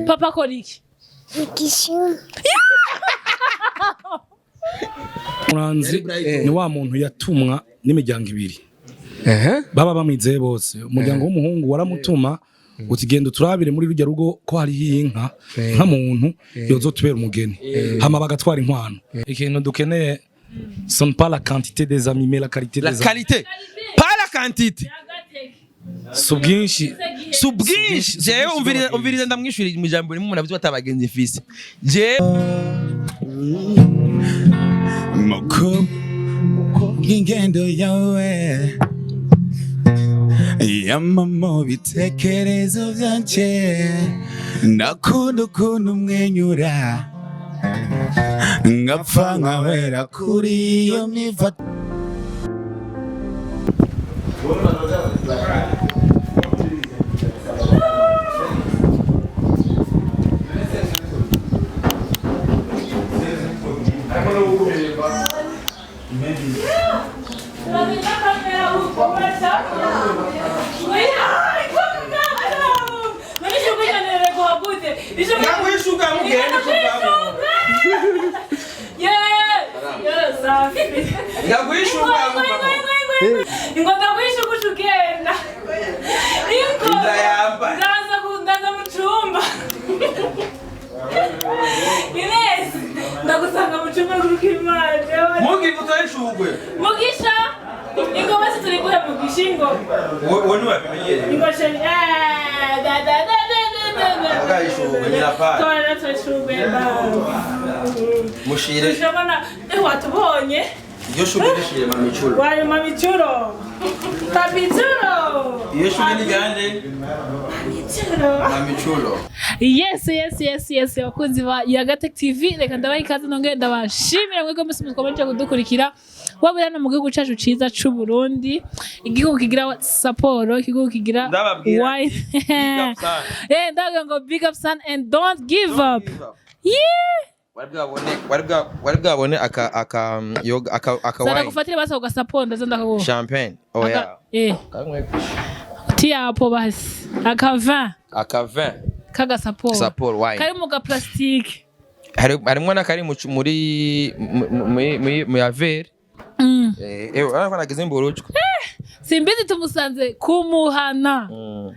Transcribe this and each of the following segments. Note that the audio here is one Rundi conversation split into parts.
Papa akora iki? Igisuma. Muranzi ni wa muntu yatumwa n'imiryango ibiri baba bamwizeye bose. Umuryango w'umuhungu waramutuma uti: "Genda uturabire muri rujya rugo ko hariho inka, nka muntu yozotubera umugeni." Hama bagatwara inkwano. Ikintu dukeneye, ce n'est pas la quantité des amis, mais la qualité La des amis. qualité, pas la quantité. Si ubwinshi. Si ubwinshi. Jewe umviriza, umviriza, ndamwishurira mu ijambo rimwe. Umuntu avuze atabagenzi mfise jewe. Mukuru ingendo yawe yama mu bitekerezo byanje, ndakunda ukuntu umwenyura ngapfa nkabera kuri iyo myifato. Ndakwishuka, mugende kuvamo. Ndakwishuka muvamo. Ingo ndakwishuka ugenda. Ingo. Ndayamba. Ndaza ndaza mu cumba. Ines, ndagusanga mu cumba kuko Imana. Mugi utore ishugwe. Mugisha. Ingo basi turi guhe Mugisha ingo. Wowe ntiwabimenyereye. Ingo chérie. Eh, da da da da da da da. Avuga ishugwe, nyirapari. Tora natwe ishugwe ba. Mushire. Turabona watubonye. Iyo shugwe rishire mamiculo. Wayo mamicuro. Papicuro. Iyo shugwe ni gande? Mamicuro. Mamiculo. Yes, abakunzi ba Yagatec TV, reka ndabaha ikaze, nongere ndabashimira mwebwe mwese mukomeje kudukurikira, waba uri hano mu gihugu cacu ciza c'u Burundi, igihugu kigira Sapporo, igihugu kigira Ndababwira wine. Big up sana. Ndababwira ngo big up son and don't give up. Yeah. Wari bwabone aka yoga aka Sana wine? Gufatira basi ako gasaporo, ndaza ndakaguha. Champagne, oya. Tiyapo basi aka vin. Aka vin. K'agasaporo. Sapporo wine. Kari mu gaplastike. Harimwo n'akari muri muri mu ya verre. Eh, urabona ko nagize imburucwa. Simbizi tumusanze kumuhana.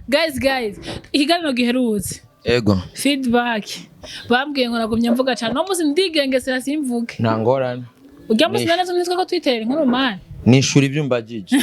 Guys, guys, ikiganiro giherutse, Ego. feedback bambwiye ngo nagumye mvuga cyane. No munsi ndigengesera simvuge. Nta ngorane. Ujya munsi nane nitwe ko twiterera inkuru mani. Nishura ivyumba jiji.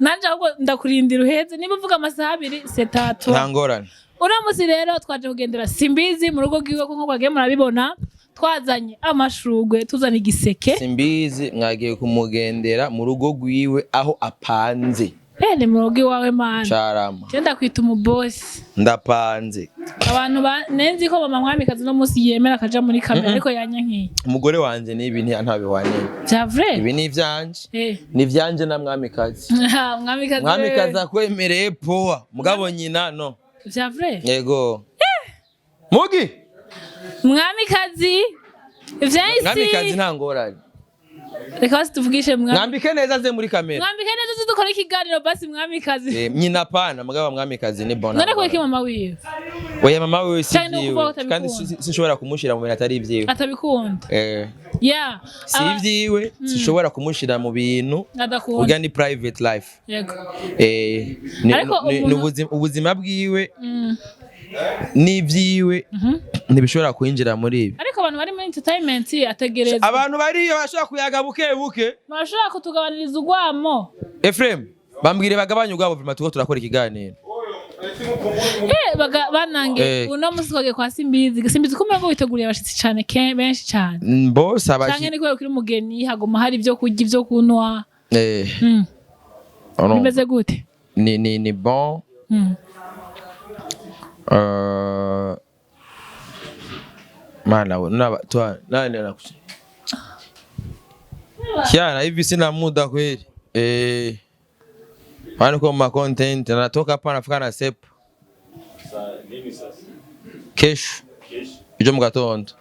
Nanje ahubwo ndakurindira uheze, niba uvuga amasaha 2 setatu. Nta ngorane. Uno munsi rero twaje kugendera Simbizi mu rugo rwiwe, kuko mwagiye murabibona twazanye amashurwe, tuzana igiseke. Simbizi mwagiye kumugendera mu rugo rwiwe aho apanze. Ni mu rugo iwawe mani. Carama. Je ndakwita umubosi. Ndapanze. Abantu nenzi ko mama mwamikazi no munsi yemera akaja muri kamera, ariko yanyankiye. Umugore wanje n'ibi ntabihwanye. Vya vrai. Ibi ni ivyanje. Ni ivyanje na mwamikazi. Mwamikazi. Mwamikazi akwemereye poa, mugabo nyina no. Vya vrai. Yego mugi. Mwamikazi vyahisi. Mwamikazi nta ngorane. Reka basi tuvugishe mwami. Mwambike neza aze muri kamera. Mwambike neza tuze dukore ikiganiro basi mwamikazi. Nyina pana, mugabo mwamikazi ni bona. None kubera iki mama wiwe? Oya, mama wiwe si Canke ni ukuvuga ivyiwe. ko Kandi atabikunda. sinshobora kumushira mu bintu atari ivyiwe. Atabikunda. Si ivyiwe, sinshobora kumushira mu bintu. Adakunda. Urya ni private life. Yego. Ni Ariko ni ubuzima bwiwe n'ivyiwe ntibishobora kwinjira muri ibi. Ariko abantu bari muri entertainment ategerezwa. Abantu bariyo bashobora kuyaga buke buke. Bashobora kutugabaniriza urwamo. Ephraim, bambwire bagabanye ubwabo vima, tuko turakora ikiganiro. Banange. Uno musi twagiye kwa Simbizi. Simbizi, ko umengo witeguriye abashitsi cane, benshi cane. Bose Canke abashi. ni kubera ukiri umugeni haguma hari ibyo kurya, ibyo kunywa? Oh non. Bimeze gute? Ni bon. Mana we naba twa nani anakusi. Kiana hivi sina muda kweli. Maana kwa ma content natoka hapa nafika na sep. Kesho. Ejo mu gatondo.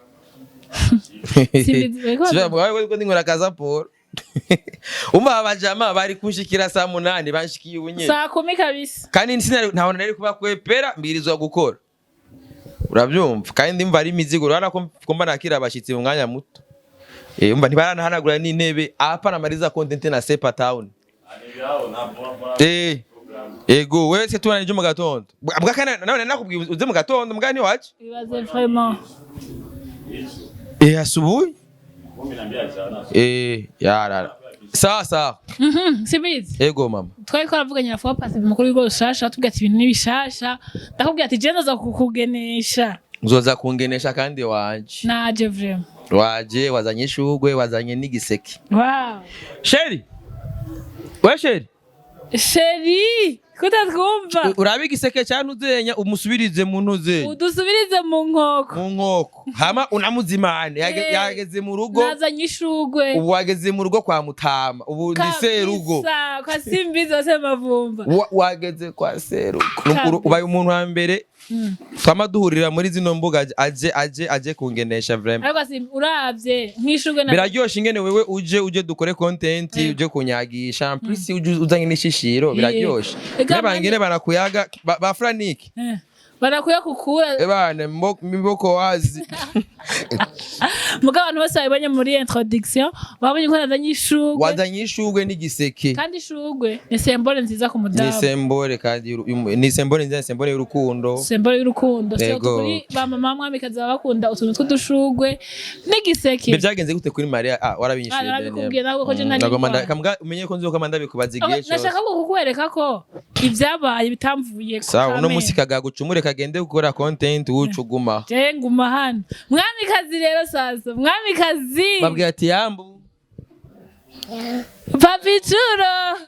Simbizi, bariko Sibyo, ko ndingora kaza Paul. Umva, abajama bari kunshikira saa 8, banshikiye ubu nyene. Saa 10 kabisa. Kandi sinari ntabona nari kubakwepera, mbirizwa gukora. Urabyumva, kandi ndumva ari imizigo, urabona ko mba nakira abashitsi mu mwanya muto. Umva, ntibaranahanagura n'intebe apa namaliza content na Sepa Town. Ego wewe se tubana ejo mu gatondo. Bwa kana nawe nakubwiye uze mu gatondo mugani wacu. Ibaze vraiment. Asubuhi. Yarara. Sawa sawa. Simbizi. Ego mama. Twari twaravuganye na Fopa umukuru w'ibigo bishasha, tubwira ati ibintu ni bishasha, ndakubwira ati je ndaza kukugenesha. Uzoza kungenesha kandi wanje. Naje vraiment. Waje wazanye ishugwe, wazanye n'igiseke. Wow. Chéri. We chéri. Chéri, kutatwumva. Urabe igiseke cyanuzenya umusubirize mu ntuzenya. Udusubirize mu nkoko. Mu nkoko. Hama unamuzimane. Yageze mu rugo. Nazanye ishugwe. Ubu wageze mu rugo kwa Mutama. Ubu ni serugo. Kabisa, kwa Simbizi wase Mavumba. Wageze kwa serugo. Kabisa. Ubaye umuntu wa mbere. Twama duhurira muri zino mbuga aje kungenesha vraiment. Ariko uravye nk'ishugwe na Biraryoshe ingene wewe uje dukore content, uje kunyagisha, en plus uje uzanye n'ishishiro, biraryoshe. Ega N'abangene banakuyaga ba Frank. Banakuya kukura. Ebana mboko wazi. Muga abantu bose babibonye muri introduction, babonye ko nazanye ishugwe. Wazanye ishugwe n'igiseke. Kandi ishugwe ni sembole nziza ku Ni mudamu. sembole kandi ni sembole nziza, ni sembole y'urukundo. Sembole y'urukundo. So Yego. kuri ba mama mwamikazi baba bakunda utuntu tw'udushugwe n'igiseke. Mbe byagenze gute kuri Maria? Ah, warabinyishuye. Ah, narabikubwiye, ntabwo ko je nari ndwaye. Nagomba umenye ko nzoka ndabikubaza igihe cyose. Nashaka ko kukwereka ko ibyabaye bitamvuye. Sawa, uno munsi kagagucumure kagende gukora content wucuguma. Je nguma hano. Mwamikazi rero sasa, mwamikazi. Babwira ati yambu. Papi Churo.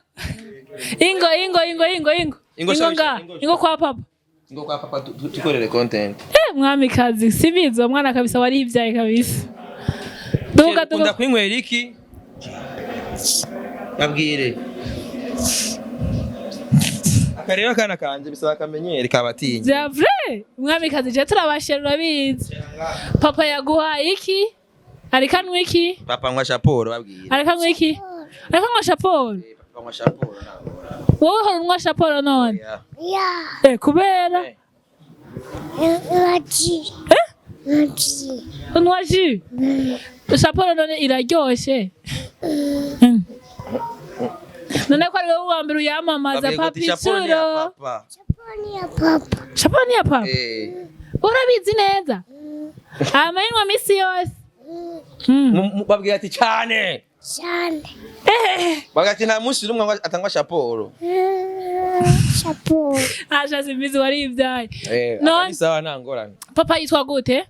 Ingo ingo ingo ingo ingo. Ingo Ingo shawisha, nga, ingo. Ingo kwa papa. Ngo kwa papa tukorere content. Mwamikazi, sibizo mwana kabisa warivyaye kabisa. Duga Ukunda duga. kwinywera iki? Babwire. Akarero akana kanje bisaba kamenyere kabatinya. Vya vrai. Mwamikazi je turabashera urabizi. Papa yaguhaye iki? Ariko anywa iki? Papa nywa shaporo babwire. Ariko anywa iki? Ariko anywa shaporo. Papa nywa shaporo. Wowe uhora unywa shaporo none? Yeah. Yeah. Kubera? Waji. Waji. Unywa jus? Shaporo none iraryoshe. None ko ari wowe wa mbere uyamamaza Babwire Papi uti shaporo ni ya Churo. papa. Chaponi ya papa. Shaporo ni ya papa. Urabizi neza? Amanywa misi yose. Babwira ati cyane. Cyane. Babwira ati nta munsi n'umwe atangwa shaporo. Chapo. Asha simbizi warivyaye. None ni sawa nta ngorane. Papa yitwa gute?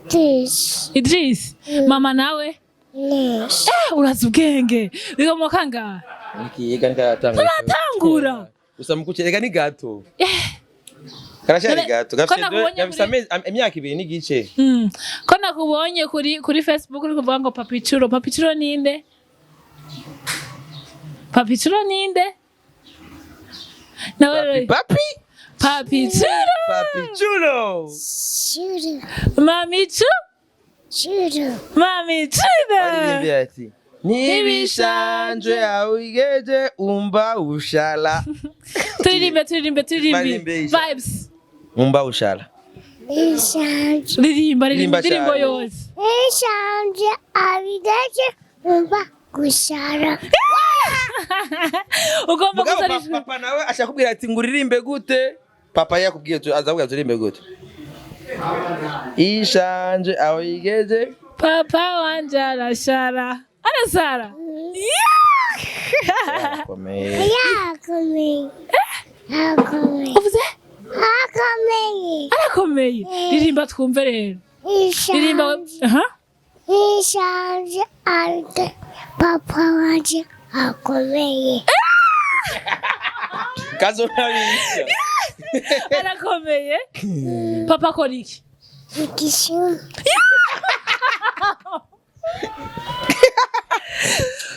This. Idris. Mama nawe? Nes. Urazi ubwenge. Bikomoka ngaha. Nikiga nikaratangura. Turatangura. Gusa mukucerega ni gato. Karashari None, gato. ko Gafite nakubonye gafite amezi imyaka 2 n'igice. Ko nakubonye kuri Facebook uri kuvuga ngo Papi Churo. Papi Churo ninde? Papi Churo ninde? Nawe Papi Papi Churo. Papi Chulo. Shuru. Mami Chu. Shuru. Mami Churo. Baririmbye ati nibishanje awigeje umba ushala. Turirimbe turirimbe turirimbe. Baririmbe isha. Vibes. Umba ushala. Ishanje. Ririmba ririmba Ririmba indirimbo cyane. yose. Ishanje abideje umva gushara. Ugomba Mugabo gusarisha. papa nawe ashaka kubwira ati ngo uririmbe gute? Papa yakubwiye azakubwira turirimbe gute? Ishanje awigeje Papa wanje arashara. Arasara. Yeah! komeye. Yakomeye. Yakomeye. Uvuze? Akomeye. Arakomeye. Ririmba twumve rero. Ririmba. Ishanje. Aha. Ishanje abideje papa wanje akomeye. Kazo nabisha. Arakomeye. Papa akora iki? Igisuma.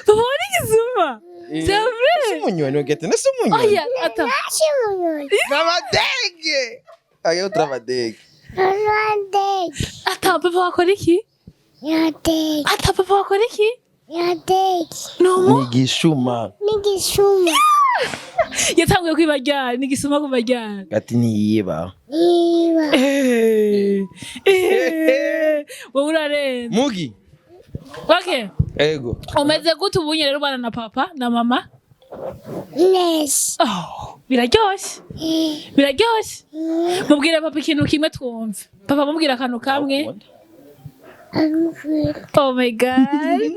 Papa wari igisuma. C'est vrai. Umunyoni ugete nese umunyoni. Oya, ata. Nashimunyoni. N'abadege. Ayo turabadege. Rwandege. Ata papa wakora iki? Yadege. Ata papa wakora iki? Yadege. Ni umu Ni igishuma. N'igisuma. Yatanguye kwiba ryari? Ni igisuma kuva ryari? Ati ntiyiba. Iba. Eh, eh, wowe urarenze. Mugi. Okay. Ego. Umeze gute ubunye rero ubana na papa na mama? Neza. Oh, biraryoshe, biraryoshe. Mubwire papa ikintu kimwe twumve. Papa, mubwire akantu kamwe. Aramubwira. Oh my God,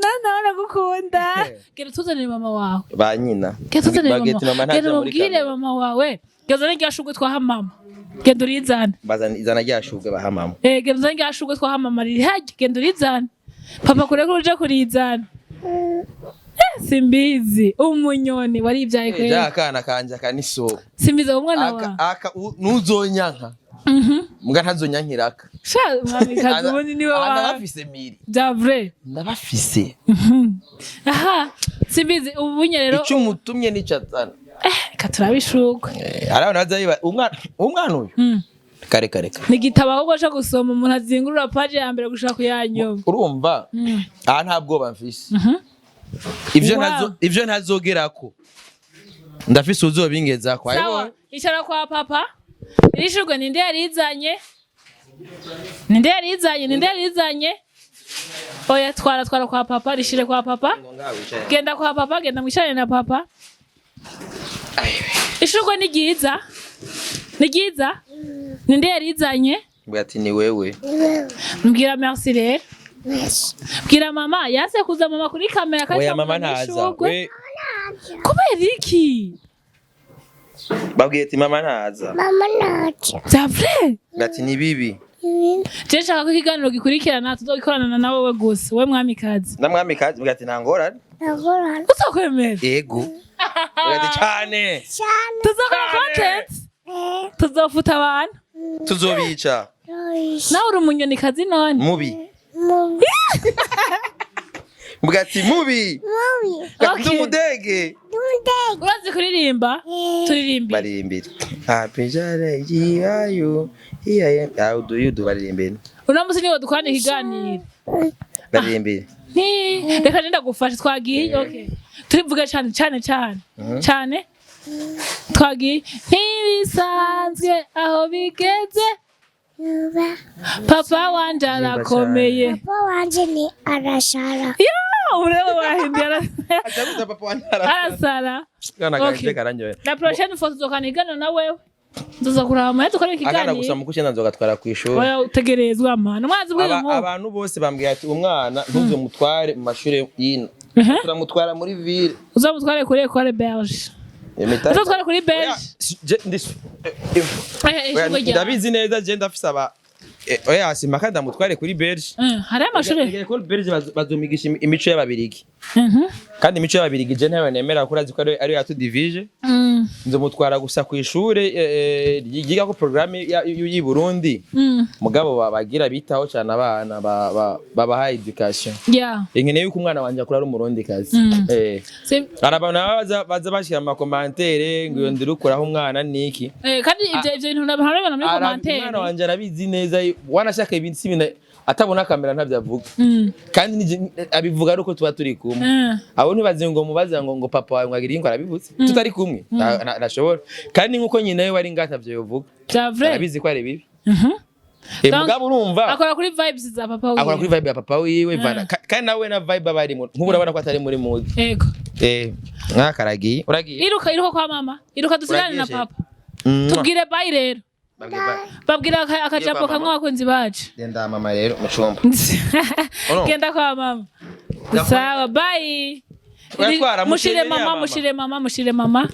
nana aragukunda. Genda tuzanire mama wawe. Ba nyina. Genda tuzanire Bageti mama. mama ntaja Genda muri mubwire kamera. mama wawe. Genda uzane rya shurwe twaha mama, genda urizane. Bazana, izana rya shurwe baha mama. Eh, genda uzane rya shurwe twaha mama riri harya, genda urizane. Papa kure ko uje kurizana. Eh, simbizi umunyoni waribyaye kweli. Ja, akana kanje akaniso. Simbizi umwana Aka wawe. aka ntuzonyanka. Mbwa ntazonyankira aka. Sha mwamikazi, ubundi niwe Aha, wawe. ndabafise miri. Bya vrai. Ndabafise. Aha, simbizi ubunye rero. Icyo umutumye nico azana. Eh, reka turabe ishurwe. Eh, hari abantu baza biba umwana uyu. Kare kare kare. Ni igitabo ahubwo cyo gusoma, umuntu azingurura paji ya mbere gushaka kuyanyuma. Urumva? Aha nta bwoba mfise. Ivyo Wow. ntazo, ivyo ntazogerako. Ndafise uzobingezako. Sawa, icara kwa papa. Iri shurwe ninde yarizanye? Ninde yarizanye? Ninde yarizanye? Oya, twara, twara kwa papa, rishire kwa papa. Genda kwa papa, genda mwicarane na papa. Ishurwe ni ryiza, ni ryiza. Ninde yarizanye? Mbwa ati ni wewe. Iwewe. Mbwira merci rero. Neza. Bwira mama yanse kuza, mama kuri kamera kandi. Oya, mama ntaza. We Kubera iki? Babwiye ati mama ntaza. Mama ntacyo. Bya vrai. Ati ni bibi. Ibi. Je nshaka ko ikiganiro gikurikirana tuzogikorana na wowe gusa, we mwamikazi. Na mwamikazi mbwa ati nta ngorane. Nagorana. Uzokwemera? Yego. Mbwa ati cyane. Cyane. Tuzokora Cyane. content, tuzofuta abantu. Tuzobica. Royce. Nawe uri umunyonikazi none. Mubi. Mubi. Mbwa ati mubi. Mubi. Mbwa ati Okay. umudege. Ndumudege. Urazi kuririmba? Turirimbire. Baririmbire. Apijare yiayo. Iyaye. How do you do, baririmbire. Uno munsi niwo dukorana ikiganiro. Baririmbire. Ni reka nenda gufasha, twagiye. Okay, turivuga cyane cyane cyane cyane. Twagiye ntibisanzwe aho bigeze. Yuba. Papa wanje arakomeye. Papa wanje ni arashara. Yo, urebe wahinduye Achaguza papa wanje. Arasara. Kana Okay. kanje karanyoye. La prochaine fois tuzokana ikiganiro na wewe, nzoza kuraba mwe dukore Akana gusa ikiganiro. mu kucyenda nzogatwara ku ishuri. Oya, utegerezwa mana umwanzi bw'uyu nk'ubu. Abantu bose bambwiye ati umwana ntuzomutware mu mashuri y'ino. Turamutwara muri ville. Uzamutware kuri Ecole Belge. Imitari- Uzamutware kuri Oya, Belge. eh, Eh, oya, ishurwe ryawe. ndabizi neza, je ndafise aba oya, simaka ndamutware kuri Belge. Hariho amashuri. Ecole Belge bazomigisha imico y'ababirigi. Kandi imico y'ababirigi je ntayo nemera kuko urazi ko ariyo yatudivije. Nzomutwara gusa ku ishure ryigako programme y'i Burundi. Mugabo babagira bitaho cyane abana babaha education. Inkeneye yuko umwana wanje akura ari umurundi kazi. Hari abantu baba baza bashyira mu ma commentaires ngo iyo ndirukuraho umwana niki. Eh, kandi ivyo bintu nabibona muri commentaire. Umwana wanje arabizi neza, wanashaka ibintu si ibintu atabona kamera ntabyo avuga. Kandi abivuga ari uko tuba turi kumwe. Abo ntibazi ngo mubaza ngo papa wawe ngo agire ngo arabivuze tutari kumwe. Ntashobora, kandi nkuko nyina we wari ngata ntavyo yovuga. Bya vrai. Arabizi ko ari bibi. Donc, Mugabo urumva akora kuri vibes za papa wiwe. Akora kuri vibe ya papa wiwe vana. Kandi nawe na vibe aba arimo, nk'ubu urabona ko atari muri mood. Yego. Nk'akaragiye uragiye. Iruka, iruka kwa mama, iruka dusigane na Uragiye, papa. Tubwire bye rero. Babwire bye. Babwira akajambo Iyo kwa kamwe mama. abakunzi bacu. Genda mama rero mu cumba. Urumva? Genda kwa mama. Sawa, bye. Uratwara, mushire mushire mama, mama. Mushire mama, mushire mama.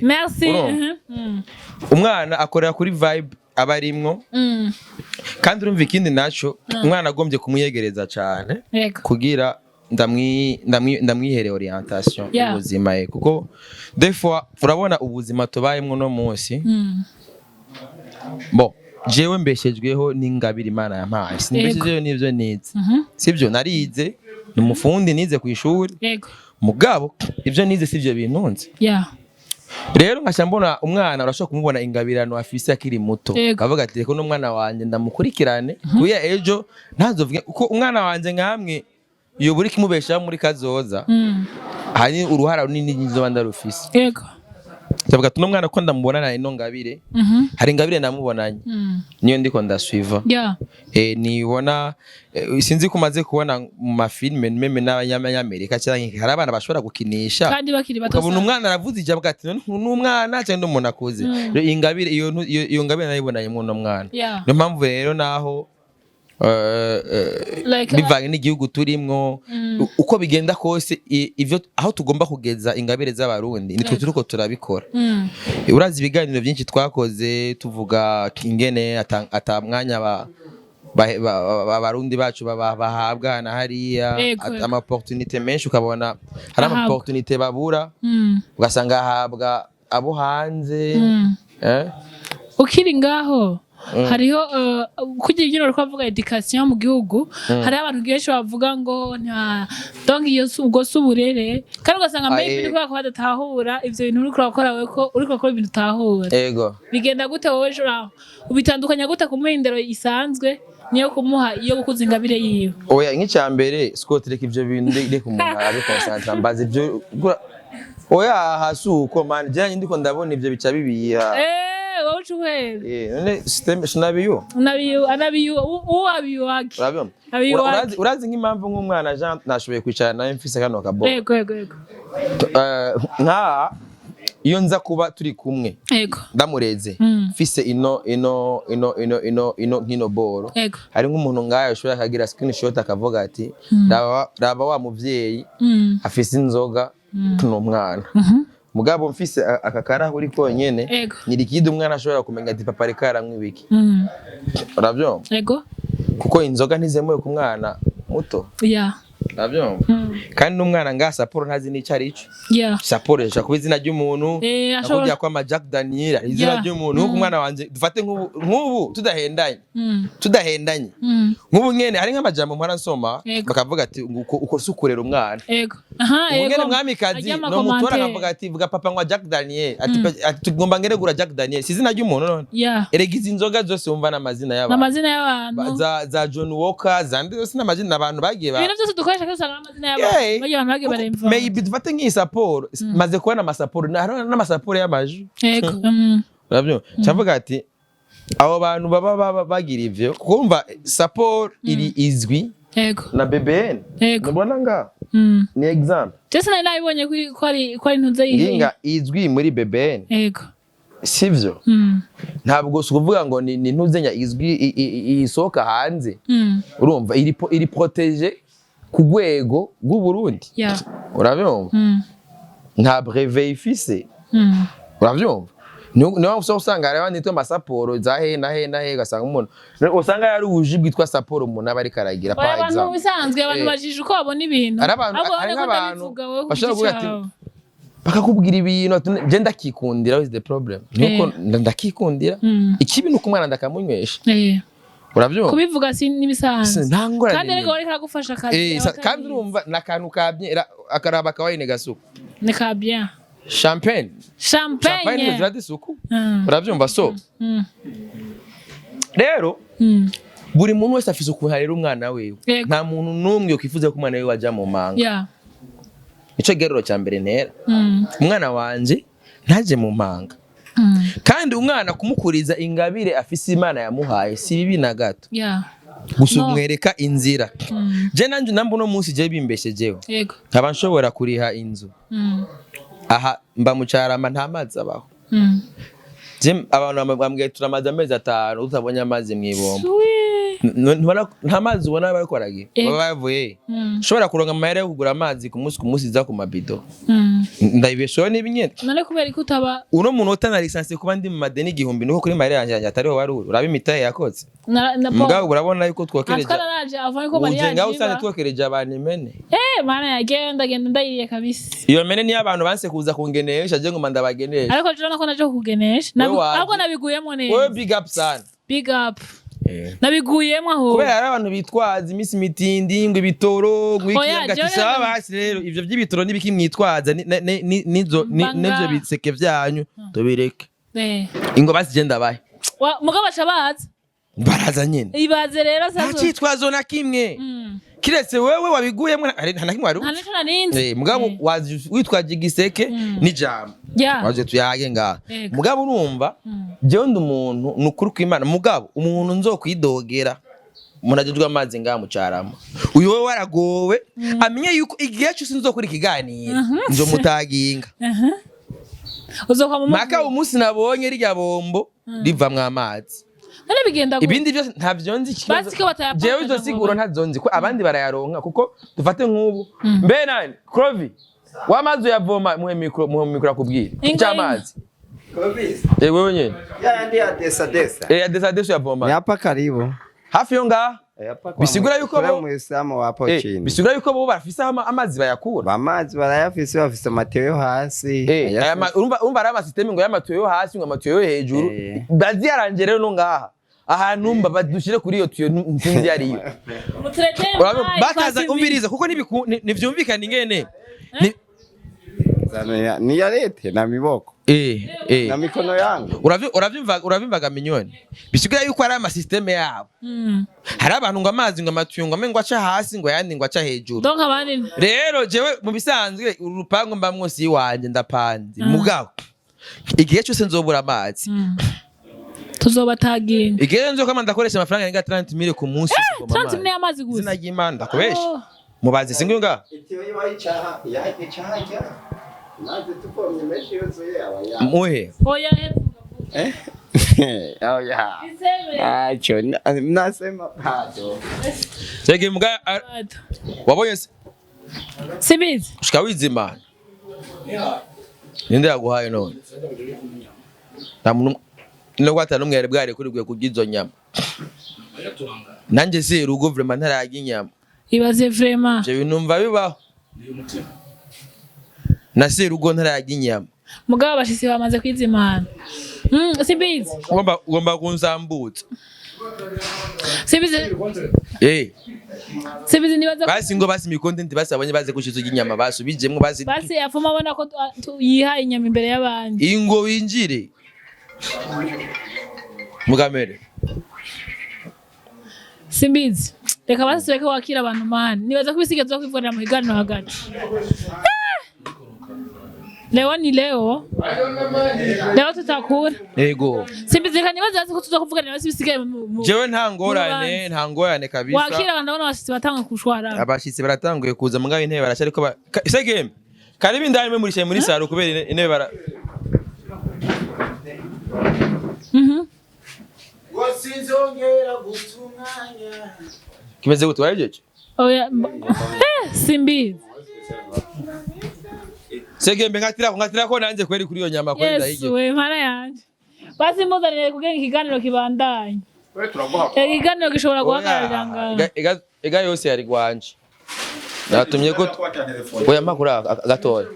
Merci. Urumva? Mhm. Umwana akorera kuri vibe aba arimwo. Kandi urumva ikindi naco, umwana agombye kumwiyegereza cyane kugira ndamwihere orientation y'ubuzima ye, kuko des fois urabona ubuzima tubayemwo no munsi. Bon, jewe mbeshejweho n'ingabire Imana yampaye, simbeshejweho n'ivyo nize. Sibyo narize, ni umufundi, nize ku ishuri. Mugabo ibyo nize sivyo bintunze. Rero nkaca mbona umwana urashobora kumubona ingabirano afise akiri muto. Kavuga ati reka n'umwana wanje ndamukurikirane kuya ejo ntazovuge kuko umwana wanje nkamwe yobura ikimubeshaho muri kazoza. Hari uruhara runini nzoba ndarufise. Ndavuga ati uno mwana ko ndamubonana ino ngabire, hari ingabire namubonanye, niyo ndiko ndasuiva. Nibona sinzi ko umaze kubona mu mafilme même n'abanyamerika cyangwa hari abana bashobora gukinisha kandi bakiri bato. Ukabona Sana. Umwana aravuze ijambo ati n'umwana cyangwa n'umuntu akuze. Rero ingabire iyo iyo ngabire nayibonanye mw'uno mwana. Niyo mpamvu rero naho Like, bivanye n'igihugu turimwo, uko bigenda kose, ivyo aho tugomba kugeza ingabire z'Abarundi nitwe turiko turabikora. Urazi ibiganiro byinshi twakoze tuvuga ingene ata mwanya Abarundi bacu bahabwa na hariya, ama opportunité menshi ukabona hari ama Ahabwa. opportunité babura, ugasanga ahabwa abo hanze. Ukiri ngaho, hariho kugira ibyo uriko avuga education mu gihugu, hariho abantu benshi bavuga ngo nta, donc iyo ubwo si uburere, kandi ugasanga maybe ni kubera ko badatahura ivyo bintu uriko urakora wewe, ko uriko urakora ibintu utahura. Bigenda gute wowe ejo uraho ubitandukanya gute kumuha indero isanzwe niyo kumuha iyo gukuza ingabire yiwe? Oya, nk'icya mbere Scott, reka ivyo bintu, reka umuntu abe concentré. Mbaza ivyo oya hasi uko man je ndiko ndabona ivyo bica bibiha. Wowe uca uhera. None system sinabiyo. Unabiyu anabiyu uwabiyu wake. Urabibona? Abiyu wake. Urazi nk'impamvu nk'umwana Jean nashoboye kwicara nawe mfise kano kabo. Yego. Nka iyo nza kuba turi kumwe ndamureze, mfise ino ino ino ino ino ino nkino boro, hari nk'umuntu ngayo ashobora akagira screenshot akavuga ati raba raba wa muvyeyi afise inzoga n'umwana. Mugabo mfise aka karahuri konyene, ni liquide, umwana ashobora kumenya ati papa ariko aranywa ibiki. Uravyumva? Yego. Kuko inzoga ntizemewe ku mwana muto. Uravyumva? Kandi n'umwana ngaha Sapporo ntazi n'ico ari cyo. Sapporo ishobora kuba izina ry'umuntu, Ashobora nakubwira ko ama Jack Daniel ari izina ry'umuntu. Nk'uko umwana wanje, dufate nk'ubu tudahendanye, tudahendanye, nk'ubu nyene hari nk'amajambo mpora nsoma, bakavuga ati ngo uko si ukurera umwana. Yego. Aha, Ubu yego. nyene mwamikazi Ajya no amacommentaire. mutora akavuga ati vuga papa ngwa Jack Daniel, ati tugomba ngere gura Jack Daniel, si izina ry'umuntu none? Erega izi nzoga zose wumva n'amazina y'abantu. N'amazina y'abantu. Za John Walker zandi zose n'amazina abantu bagiye ba Ibintu byose dukoresha kandi usanga ari amazina y'abantu. Bagiye abantu bagiye baremva. Maybe dufate nk'iyi Sapporo, maze kubona amasaporo, hariho n'amasaporo y'amaju. Yego. Urabyumva? Cyavuga ati abo bantu baba bagira ivyo, kuko umva Sapporo iri izwi na BBN. Nubona nga ni example. Jese nari nabibonye ko ari ntuze yihe. Nginga izwi muri BBN. Sivyo? Ntabwo si ukuvuga ngo ni ntuzenya izwi isohoka hanze. Urumva iri protégé ku rwego rw'u Burundi. Urabyumva? Nta brevet ifise. Urabyumva? Niyo mpamvu usanga hari abandi bitwa amasaporo za he na he na he, ugasanga umuntu usanga yari ubuji bwitwa Sapporo umuntu aba ariko aragira, Oya, par abantu mu exemple. bisanzwe abantu bajije uko babona ibintu. Hari abantu- Ahubwo hari urabona ko nk'abantu ndabivuga wowe ku bashobora giti kuvuga ati, cawe. Bakakubwira ibintu ati, je ndakikundira, what is the problem? Nuko ndakikundira. Ikibi nuko umwana ndakamunywesha. Urabyumva? Kubivuga si n'ibisanzwe. Nta ngorane Kandi ariko n'imwe. bariko aragufasha akazi. Kandi urumva ni akantu ka bien, akaraba akawayine gasuku. Ni ka bien. Champagne. Champagne Champagne. ziba zisuku. Urabyumva? So rero buri muntu wese afise ukuntu arera umwana wiwe. Nta muntu n'umwe yokwifuza ko umwana wiwe aja mu manga. Nico gerero cya mbere ntera. Umwana wanje ntaje mu manga. Kandi umwana kumukuriza ingabire afise Imana yamuhaye si bibi na gato. Gusa No. umwereka inzira. Je nanje namba uno munsi je bimbeshejeho, nkaba nshobora kuriha inzu, aha mba mu Carama, nta mazi abaho. Je abantu bambwiye turamaze amezi 5 tutabonye amazi mw'ibombo. Sweet. Nta mazi ubona bariko baragira, baba bavuye nshobora kuronka amahera yo kugura amazi ku munsi ku munsi iza ku mabido. Ndabibesheho n'ibinyene. None kubera ko utaba Uno muntu utana lisansi kuba ndi mu madeni 1000, nuko kuri mahera yanjye atariho wari uri uraba imitahe yakoze. Na Mugabo urabona yuko twokereje Atwara avant ko uje mariage ngaho usanze iba. twokereje abantu impene. Mana yagenda genda ndayiriye kabisa. Iyo mene niyo abantu banse kuza kungenesha, je ngoma ndabagenesha. Ariko jona ko naje kukugenesha. Wewe waje. Ahubwo nabiguyemo Wewe neza. big up sana. Big up. Nabiguyemo aho. Kubera hari abantu bitwaza iminsi mitindi ngo ibitoro ngo iki, Oya, ngo ati jewe sawa basi rero ivyo by'ibitoro n'ibiki mwitwaza nizo Mbanga. n'ivyo biseke vyanyu tubireke. Ingo basi je ndabahe. Mugabo baca baza. Baraza nyene. Ibaze rero Nta sasa. cyitwazo na kimwe kiretse wewe wabiguyemo, nta na kimwe wari Nta uzi. nico narinzi. Mugabo witwaje igiseke n'ijambo. Ya. Waje tuyage ngaha. Yego. Mugabo urumva, jewe ndi umuntu, ni ukuri kw'Imana, mugabo umuntu nzokwidogera umuntu agejwe amazi ngaha mu Carama, uyu we waragowe, amenye yuko igihe cyose nzokora ikiganiro nzomutaginga. Uzokwa mu Maka umunsi nabonye rirya bombo rivamwo amazi, None bigenda gute? Ibindi byose ntavyo nzi ikibazo. Basi ko batayapanga Jewe izo ngo siguro ntazo nzi, ko abandi barayaronka, kuko dufate nk'ubu mbe nani Clovi w'amazi uyavoma, muhe micro, muhe micro akubwire Ingo, cy'amazi. Eh, wewe nyene. Yandi ya desa desa. Eh, ya desa desa Ni uyavoma hapa karibu. Hafi yo ngaha. Eh, hapa kwa Bisigura yuko kule bo Muislamu wapo chini. Bisigura yuko bo bafise amazi bayakura. Amazi barayafise, bafise amatiyo yo hasi. Eh, aya urumva ari amasystème ngo y'amatiyo yo hasi, ngo amatiyo yo hejuru. Baziyaranje rero no ngaha ahantu mba badushire kuri iyo tiyo, nsinzi yariyo. Mutuletee mayi Bataza kwa Simbi. umviriza, kuko ntivyumvikana ingene Ni ya lete na miboko. Eh. Na mikono yangu. Uravyumvaga minyoni, bisigaye yuko ari amasystème yabo. Hari abantu ngo amazi, ngo amatiyo, ngo amwe ngo aca hasi, ngo ayandi ngo aca hejuru. Donc abandi Rero jewe mu bisanzwe uru rupangu mbamwo si iwanje, ndapanze, mugabo igihe cyose nzobura amazi, Tuzobataginga. Igihe nzokama ndakoresha amafaranga arenga 30 mille ku munsi kuvoma 30 amazi. mille y'amazi gusa? Izina ry'Imana, ndakubesha. Oh. Mubazi singuyu ngaha. Itiyo yibayicaha yagicaha. Mazi tuvomye menshi yuzuye abaya. Muhe. Oya, hepfo. Eh? Oh yeah. Iseme. Acho nasema bado. Chege muga Bado. Wabonye se? Simbizi. Ushika wizimana, ninde yaguhaye none? Nta muntu no ata n'umwe yari bware kuri kurya izo nyama. Nanjye si urugo vraiment ntararya inyama. Ibaze vraiment. Ivyo bintu numva bibaho na serugo ntararya inyama. Mugabo abashitsi bamaze kwizimana. Simbizi. Ugomba kunsambutsa. Simbizi. Eh. Simbizi, nibaza ko Basi ngo basi mi content, basi abonye baze gushiza inyama, basubijemwo basi. Basi afuma abona ko yihaye inyama imbere y'abandi. Ingo winjire mukamere. Simbizi, reka basi tureke wakira abantu mani. Nibaza ko ibisigaye tuza kwivurira mu kiganiro hagati. Leo ni leo, leo tutakura. Yego. Simbizi, reka nibaza basi ko tuza kuvuganira basi ibisigaye Jewe nta ngorane, Murubanza. nta ngorane kabisa. Wakira abantu, ndabona abashitsi batanga kushwara. Abashitsi baratanguye kuza, mugabo intebe baracyariko Segem karibu indani, mwe murishaye muri saro kubera intebe bara Kimeze gute, warajeje? Oya, simbizi. Segembe, nkatirako, nkatirako nanjye kweri kuri iyo nyama kweri Yesu ndayige. we, mana yanje, basi muzanire kugira ngo ikiganiro kibandanye. Ikiganiro gishobora guhagararira ngaho. Ega yose yari gwanje, natumye ko oya makura gatoya.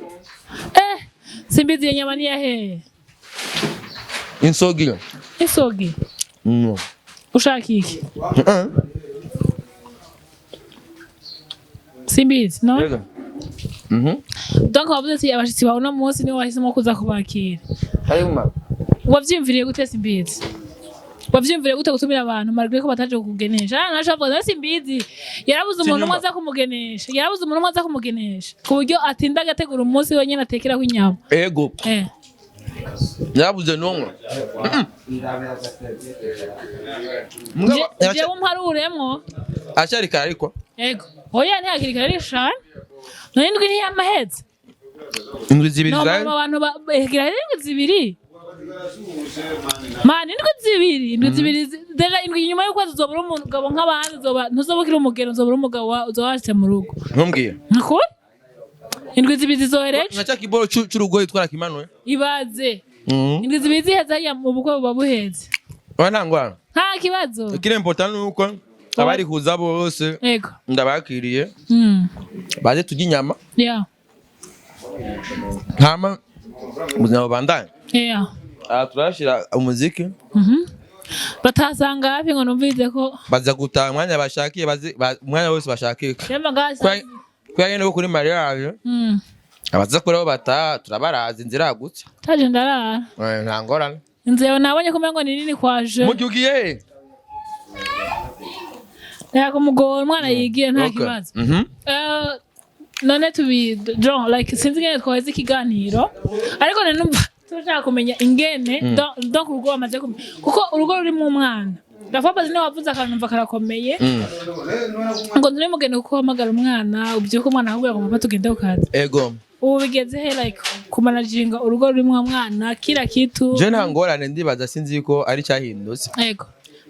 Simbizi, iyo nyama ni yahehe? Insogi. Isogi? Ushaka iki? Simbizi, no? Yego. Mhm. Donc wavuze ati abashitsi bawe uno munsi niwe wahisemo kuza kubakira. Karibu mama. Wavyiyumviriye gute, Simbizi? Wavyiyumviriye gute gutumira abantu malgré ko bataje kukugenesha? Ah, naje avuga ati Simbizi yarabuze umuntu umwe aza kumugenesha, yarabuze umuntu umwe aza kumugenesha ku buryo atinda agategura umunsi wenyine atekeraho inyama. Ego. Narabuze n'umwe. Mugabo Jewe umparuremwo. Ashari kare ariko. Ego, oya, ntihakiri kare shana, none indwi ntiyamaheze. Indwi 2 No za mama, abantu bagira indwi 2 mani, indwi 2, indwi 2 déjà indwi inyuma y'ukwezi uzobura umugabo nk'abandi, uzoba ntuzoba ukiri umugeni, uzobura umugabo uzoba washitse mu rugo. Ntumbwire. Nukuri indwi 2 zizohereje. Nka cya kiboro c'urugoyi twarakimanuye. Ibaze indwi 2 ziheze hariya mu bukwe buba buheze. Oya, nta ngorane. Nta kibazo. Ikiri important ni uko abari kuza bose ndabakiriye, baze turya inyama, hama ubuzima bubandanye. Aha turashira umuziki. Batasanga hafi ngo numvise ko Baza gutaha umwanya bashakiye, baze umwanya wose bashakiye. Shema gasa. Kubera nyene ko kuri mariage abaza kuri abo bataha turabaraza, inzira iragutse. Taje ndarara. Eh, nta ngorane. Inzu yawe nabonye ko umengo ni nini kwaje. Mugihe ugiye he? Reka kumugora umwana yigiye, nta Okay. kibazo. None tubi John, like, sinzi ingene twaheze ikiganiro, ariko nari numva turashaka kumenya ingene donc urugo bamaze kumenya, kuko urugo rurimo umwana. Rafapazi niwe wavuze akantu numva karakomeye, ngo nturi mugende kuko uhamagara umwana ubyuka, umwana akubwira ngo: "Papa, tugende ku kazi." Ego. Ubu bigeze he, like, kumanaginga urugo rurimo umwana, kila kitu? Je nta ngorane, ndibaza sinzi ko ari cyahindutse.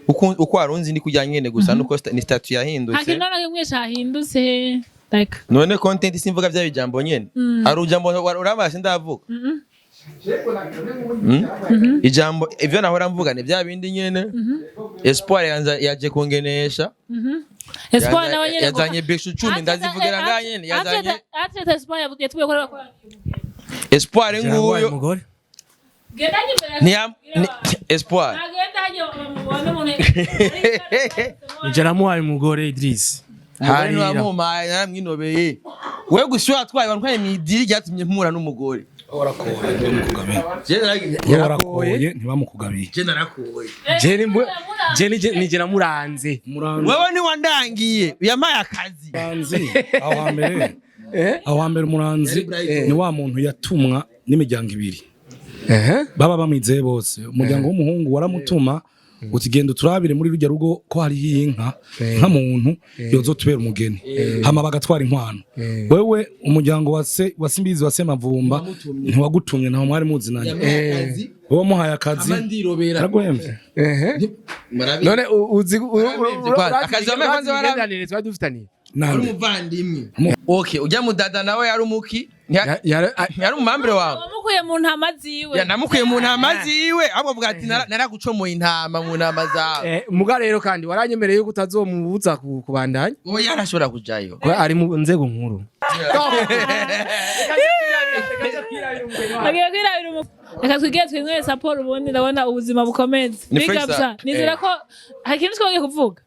Uko warunzi ni kujya nyene gusa nuko ni statut Nta yahindutse. kintu na kimwe cyahindutse, like. None content simvuga bya bijambo nyene, hari ujambo urabasha ndavuga. Ijambo ivyo nahora mvuga ni bya bindi nyene. Espoir yaje kungenesha. Espoir nawe nyene. Yazanye beshu 10, ndazivugira nga nyene yazanye. Atre Espoir yatubwiye ko bakora. Espoir Yabaye nguyo. umugore. Genda imbere. Espoir. Agenda hajya bamubone umuntu. Nije namuhaye umugore Idris. Hari Harira. wamumpaye, naramwinobeye. We gusa watwaye wantwaye mw'idiri ryatumye mpura n'umugore. Warakoye ntibamukugabiye. Je naragiye. Warakoye ntibamukugabiye. Je narakoye. Je nije namuranze. Umuranzi. Wewe ntiwandangiye, yampaye akazi. Umuranzi aho hambere, aho hambere umuranzi ni wa muntu yatumwa n'imiryango ibiri baba bamwizeye bose. Umuryango w'umuhungu waramutuma uti: "Genda uturabire muri rujya rugo ko hariho inka nka muntu yozotubera umugeni." Hama bagatwara inkwano. Wewe umuryango wa se wa Simbizi wa Semavumba ntiwagutumye, ntaho mwari muzinanye. Wowe wamuhaye akazi. Ndirobera. Araguhemvye. None uzi Warabivye kwanza. Akazi wambaye kwanza imigenderanire twari dufitaniye. Nande? Umuvandimwe. Okay, ujya mudada nawe yari umuki? Yari umumambire wawe. Wamukuye mu ntama ziwe. Ya, namukuye mu ntama ziwe, ahubwo avuga ati: "Naragucomoye intama mu ntama zawe." Muga rero kandi waranyemereye yuko utazomubuza kubandanya. Oya, yarashobora kujayo. Kuba ari mu nzego nkuru. Agiye kwirabira reka twigire twinywere saporo, ubundi ndabona ubuzima bukomeze. Ni Big fresh up sa. sa. Nizera ko hari ikintu twagiye kuvuga.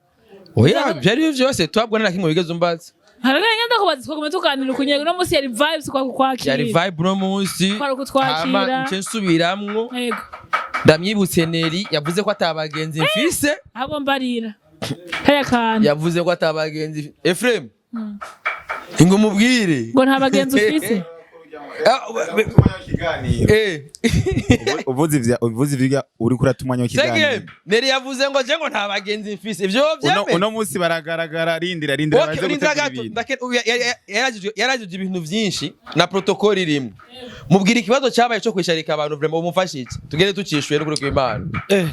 Oya, byari byo byose twabwo nta kimwe wigeze umbaza. Hari ngenda kubaza, twaguma tuganira ukunyega. Uno munsi yari vibes kwa kukwakira. Yari vibe uno munsi. Kwari ukutwakira. Hama nce nsubiramwo. Ndamwibutse Neri yavuze ko atabagenzi mfise. Ahubwo mbarira kariya kantu. Yavuze ko atabagenzi. Ephraim, ngo mubwire. Ngo nta bagenzi ufise. Uvuze ivya uriko uratumanya w'ikiganiro. Segem Neri yavuze ngo je ngo nta bagenzi mfise, ivyo vyemeye. Uno munsi baragaragara, rindira rindira. Okay, baze urindira gutegura gato. ibintu. Yarajijwe ibintu vyinshi na protocol irimo. Mubwira ikibazo cyabaye cyo kwisharika abantu, vraiment umufashe iki, tugende tucishuye n'ukuri kw'Imana.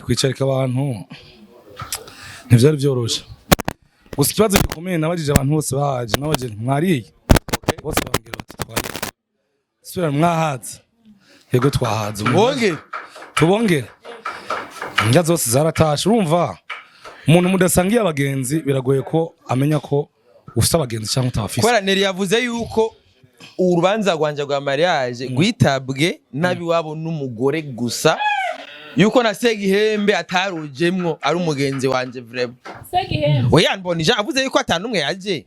Kwicarika abantu ntivyari vyoroshe, gusa ikibazo gikomeye nabajije abantu bose bahaje, nabajije nti: "Mwariye?" Bose bambwira bati: "Twariye." Subira: "Mwahaze?" "Yego, twahaze." Wonge. Tubongere. Indya zose zaratashe. Urumva umuntu mudasangiye abagenzi biragoye ko amenya ko ufise abagenzi cyangwa utabafise. Kubera Neri yavuze yuko urubanza rwanje rwa mariage rwitabwe n'abiwabo n'umugore gusa, yuko na Segihembe atarujemwo, ari umugenzi wanje vraiment. Segihembe. Oya, mbona ija avuze yuko atanumwe yaje.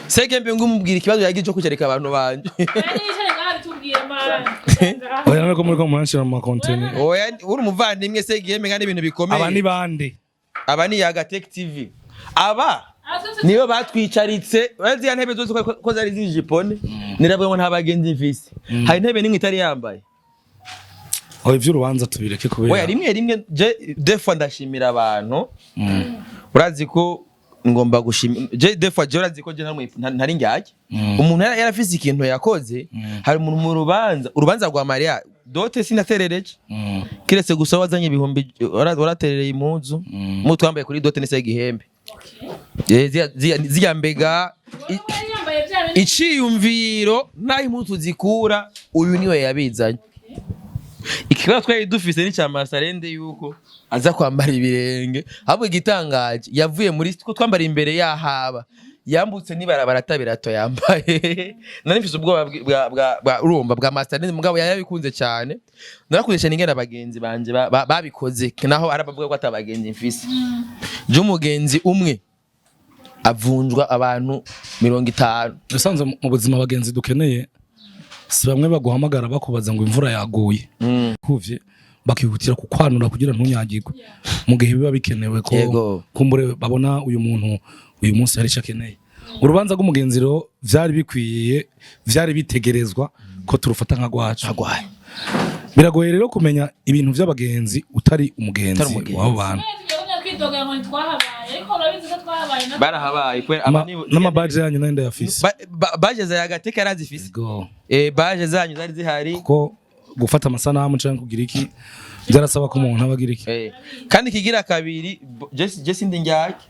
Segihembe, ngo umubwira ikibazo yagize cyo kwicarika abantu banje. Yari yicaye ngaha bitubwiye man. Oya, none ko muriko muranshira mu makontene? Oya, uri umuvandimwe Segihembe, kandi ibintu bikomeye. Aba ni bande? Aba ni Yaga Tech TV, aba niyo batwicaritse. Ziriya ntebe zose ko zari zijipone, nirabwo ngo nta bagenzi mfise, hari intebe nimwe itari yambaye. Oya, ivy'urubanza tubireke kubera Oya, rimwe rimwe je des fois ndashimira abantu. Urazi ko ngomba gushimira je des fois, je urazi ko je ntari njyajya. Umuntu yarafise ikintu yakoze. Hari umuntu mu rubanza, urubanza rwa Maria dote sinaterereje, kiretse gusa wazanye ibihumbi waraterereye impuzu mu twambaye kuri dote nese igihembe. Ziriya mbega Yari yambaye bya bindi. Iciyumviro n'aho impuzu zikura, uyu niwe yabizanye. Ikibazo twari dufise ni cya Masarende yuko aza kwambara ibirenge. Ahubwo igitangaje, yavuye muri ko twambara imbere yahaba yambutse n'ibarabara atabirato yambaye. Nari mfise ubwoba bwa urumva bwa Masarende, mugabo yarabikunze cyane. Narakoresha n'ingene abagenzi banje babikoze, naho arabavuga ko atabagenzi mfise. Je umugenzi umwe avunjwa abantu 50. Usanzwe mu buzima abagenzi dukeneye si bamwe baguhamagara bakubaza ngo imvura yaguye, kuvye bakihutira kukwanura kugira ntunyagirwe mu gihe biba bikenewe ko Yego. kumbure babona uyu muntu uyu munsi hari icyo akeneye. Urubanza rw'umugenzi rero vyari bikwiye, vyari bitegerezwa ko turufata nka rwacu. Agwaye. Biragoye rero kumenya ibintu vy'abagenzi utari umugenzi Utari umugenzi. w'abo bantu. Kwidoga ngo ntitwahabaye, ariko urabizi ko twahabaye natwe. Barahabaye kubera aba N'amabaje yanyu nayo ndayafise. Baje za Yagateka yarazifise. Yego. Baje zanyu zari zihari. Kuko gufata amasanamu canke kugira iki byarasaba ko umuntu aba agira iki. Kandi kigira kabiri, Jesse ndi njyake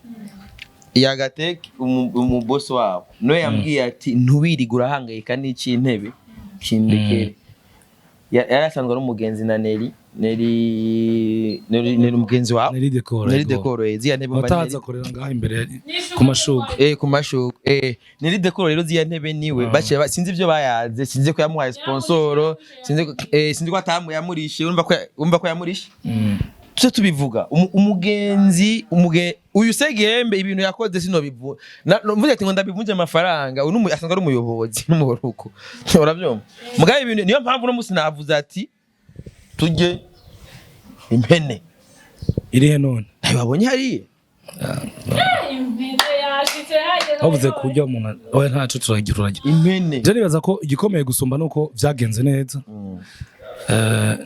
Yagateka, umubosi wabo niwe yambwiye ati: "Ntuwirige urahangayika n'ic'intebe, kindekere." Yari asanzwe ari umugenzi na Neri. Neri umugenzi wawe. Neri Decor. Neri Yego. Decor, ziriya ntebe umva Abatahaza Neri. akorera ngaha imbere ku mashuka. Ku mashuka. Neri Decor rero, ziriya ntebe niwe baciye sinzi ibyo bayaze, sinzi ko yamuhaye sponsor, sinzi ko atamu yamurishe. Urumva ko yamurishe. Tuse tubivuga umugenzi uyu Segembe ibintu yakoze sinobivu mvuze ati ngo ndabivunje amafaranga. Uyu asanzwe ari umuyobozi n'umuhoruko, urabyumva? Mugabe ibintu, niyo mpamvu uno munsi navuze ati tujye impene. Irihe none? Ntayo babonye hariya. Impene yashitse hageze. Bavuze kurya umuntu, oya, ntaco, turagira. Impene. Je nibaza ko igikomeye gusumba nuko vyagenze neza.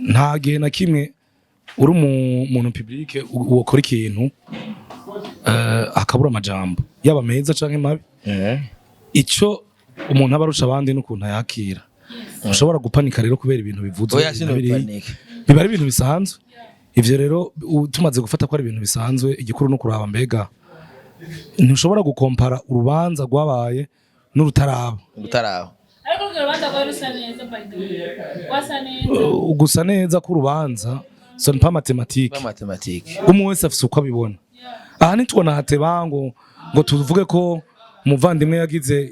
Nta gihe na kimwe uri umuntu public wokora ikintu akabura amajambo, yaba meza canke mabi. Ico umuntu aba arusha abandi n'ukuntu ayakira. Ushobora gupanika rero kubera ibintu bivuzwe. Oya, sinopanika. Biba ari ibintu bisanzwe. Ivyo rero tumaze gufata ko ari ibintu bisanzwe, igikuru no kuraba mbega ntushobora gukompara urubanza rwabaye n'urutaraba. Utaraho. Ariko urwo rubanza rwari rusa neza, by the way, wasa neza. Gusa neza k'urubanza ce n'est pas mathématique. Mathématique. Umwe wese afise uko abibona. Aha ntitubona hateba ngo tuvuge ko umuvandimwe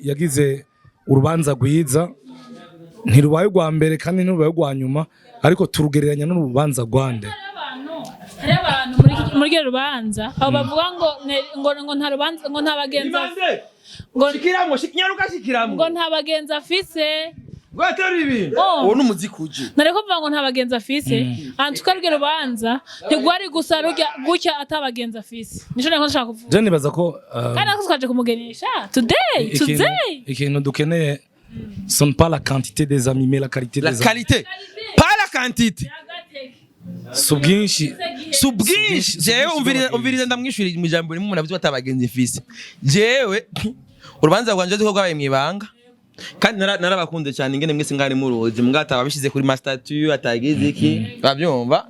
yagize urubanza rwiza. Ntirubaye urwa mbere kandi ntirubaye urwa nyuma, ariko turugereranya n'urubanza rwande? Hariho abantu muri iryo rubanza abo bavuga ngo ngo nta rubanza, ngo nta bagenzi ngo Shikiramwo, nyaruka, shikiramwo. ngo nta bagenzi afise. Ngo atari ibintu. Oh. Uwo ni umuziki uje. Nareko kuvuga ngo nta bagenzi afise. Antuka ruryo rubanza ntigwari gusa rujya gutya ata bagenzi afise. Nico nariko nshaka kuvuga. Je nibaza ko Kandi natwe twaje kumugenisha today. Today. Ikintu dukeneye, ce n'est pas la quantité des amis mais la qualité La des amis. qualité, pas la quantité. Si ubwinshi. Si ubwinshi. Jewe umviriza, umviriza, ndamwishurira mu ijambo rimwe. Umuntu avuze ko atabagenzi mfise, jewe urubanza rwanje ko rwabaye mw'ibanga, kandi narabakunze cyane ingene mwese mwari muruzi, mbwa bishize kuri ma statut atagize iki, babyumva.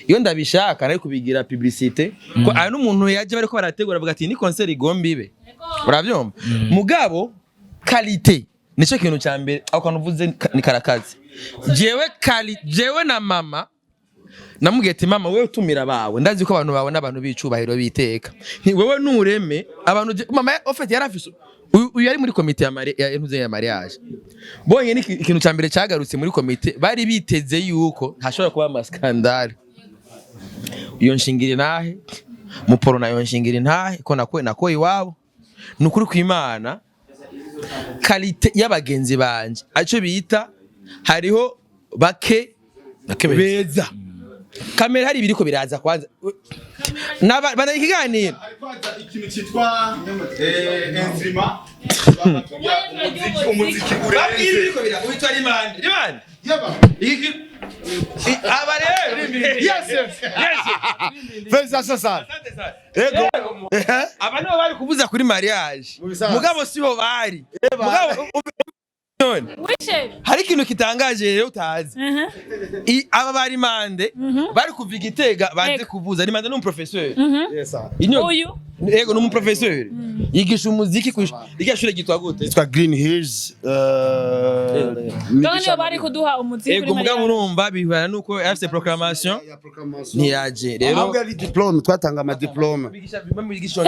Iyo ndabishaka nari kubigira publicité, ko ari n'umuntu yaje bariko barategura avuga ati ni concert igomba ibe, urabyumva? Mugabo qualité nicyo kintu cya mbere. Ako kantu uvuze ni karakazi. Jewe kali, jewe na mama namubwiye ati: "Mama, wewe utumira abawe, ndazi ko abantu bawe n'abantu b'icubahiro biteka, nti wewe nureme abantu." Mama en fait yari afise uyu yari muri komite ya ntuze ya mariage bonye. Ni ikintu cya mbere cyagarutse muri komite, bari biteze yuko hashobora kuba ama scandale. Iyo nshingira intahe muporo nayo nshingira intahe ko nako iwabo. Ni ukuri kw'Imana, qualité y'abagenzi banje aco bita hariho bake beza. Kamera hari ibiriko biraza kwanza. Bana ikiganiro. Ikintu cyitwa instrument, umuziki Babwire urenze. Ibiriko biraza witwa Rimande, Rimande. Yeba. Aba rero. Yes. Félicitations sana. Ego. Aba nibo bari kubuza kuri mariage. Mu bisanzwe. Mugabo siho bari. Mugabo none Wishe. hari ikintu kitangaje rero utazi. Aba bari mande bari kuva Igitega baze kuvuza. Rimande ni umuprofesseur. Yes sir. Uyu. Yego, ni umuprofesseur yigisha umuziki ku irya shure ryitwa gute? Yitwa Green Hills. Donc niyo bari kuduha umuziki Yego. kuri Mugabo mariage. urumva bihura nuko afise proclamation, ntiyaje rero. Ahubwo ari diplôme, twatanga ama diplôme. Bigisha.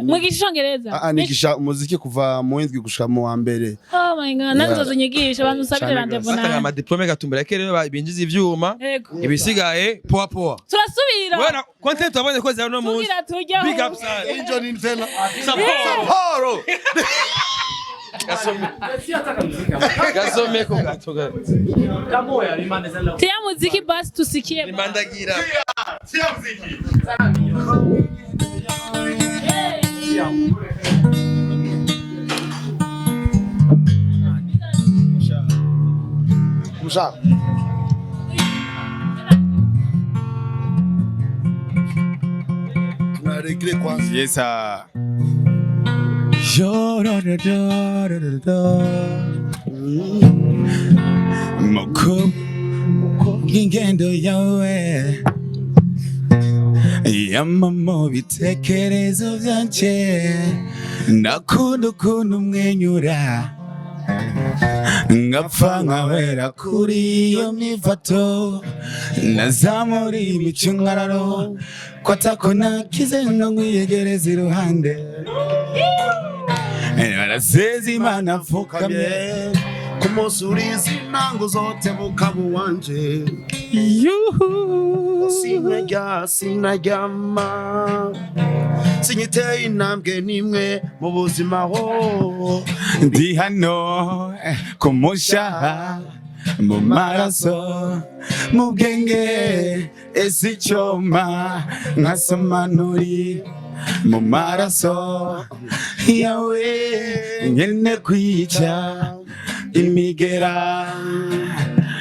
Mwigisha icongereza? Ah, nigisha umuziki kuva mu w'indwi gushika mu wa mbere. Oh my God, nange uzonyigisha abantu usabire Cane rendez-vous Batanga nanje. amadiplome gatumbera ke rero binjiza ivyuma. Ibisigaye poa poa. Turasubira. Bwana content wabonye ko zari no munsi. Tugira tujya. Big up sana. Injo ni tena. Sapporo. Sapporo. Gasome. Gasome ko gato gato. Tia muziki basi tusikie. Rimandagira. Tia muziki. Hey. Sha. Tunaregre kwanza. Yes sir. Mukubwa ingendo yawe yama mu bitekerezo byanje, ndakunda ukuntu umwenyura, ngapfa nkabera kuri iyo myifato, nazamura imicungararo ko atako nakize ngo nkwiyegereze iruhande. Baraseza Imana apfukamye. Ku munsi urizi intango uzotebuka wanje. Yuhu. Sinarya, sinaryama, sinyiteye intambwe n'imwe mu buzima ho. Ndi hano ku mushaha, mu maraso, mu bwenge, ese icyoma nkasomanuri mu maraso yawe, nyene kwica imigera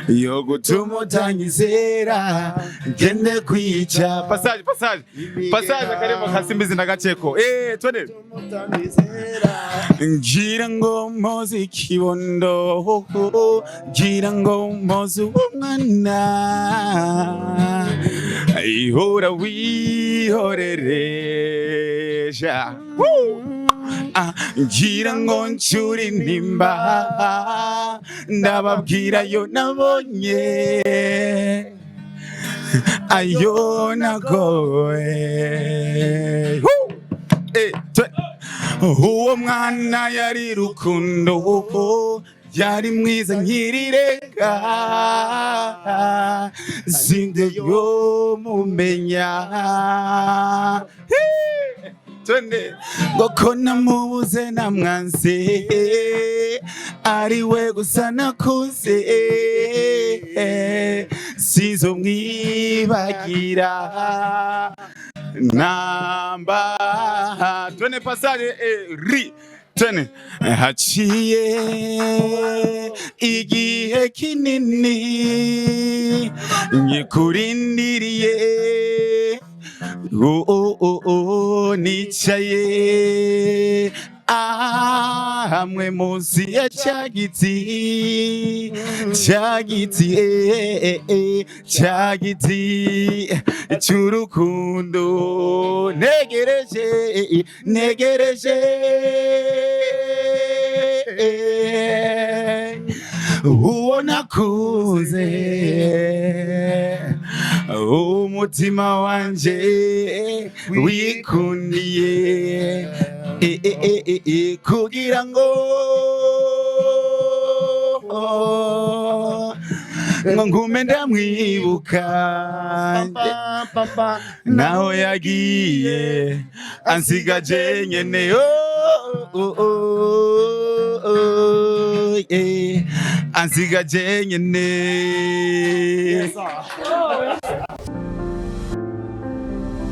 yo gutuma utanyizera, ngende kwica. Passage, passage, passage, akarimo kasimbizi na gaceko. Twende. Ngira ngo mpoze ikibondo, ngira ngo mpoze umwana, ihora wihoreresha. Woo! Ah, ngira ngo ncure intimba, ndababwira ayo nabonye, ayo nagowe. Woo! Uwo mwana yari rukundo, yari mwiza nkirireka, sinde yo mumenya. Twende. Ngo ko namubuze, namwanze, ari we gusa nakuze, sizo mwibagira namba. Twende passage, ri. Twende. Haciye igihe kinini nyikurindiriye. Oh, oh, oh, oh, nicaye hamwe munsi ya cya giti, cya giti, cya giti cy'urukundo, ntegereje, ntegereje uwo nakunze, umutima wanje wikundiye, kugira ngo ngume ndamwibuka naho yagiye ansigaje nyene. Oh, yeah. Ansigaje nyene.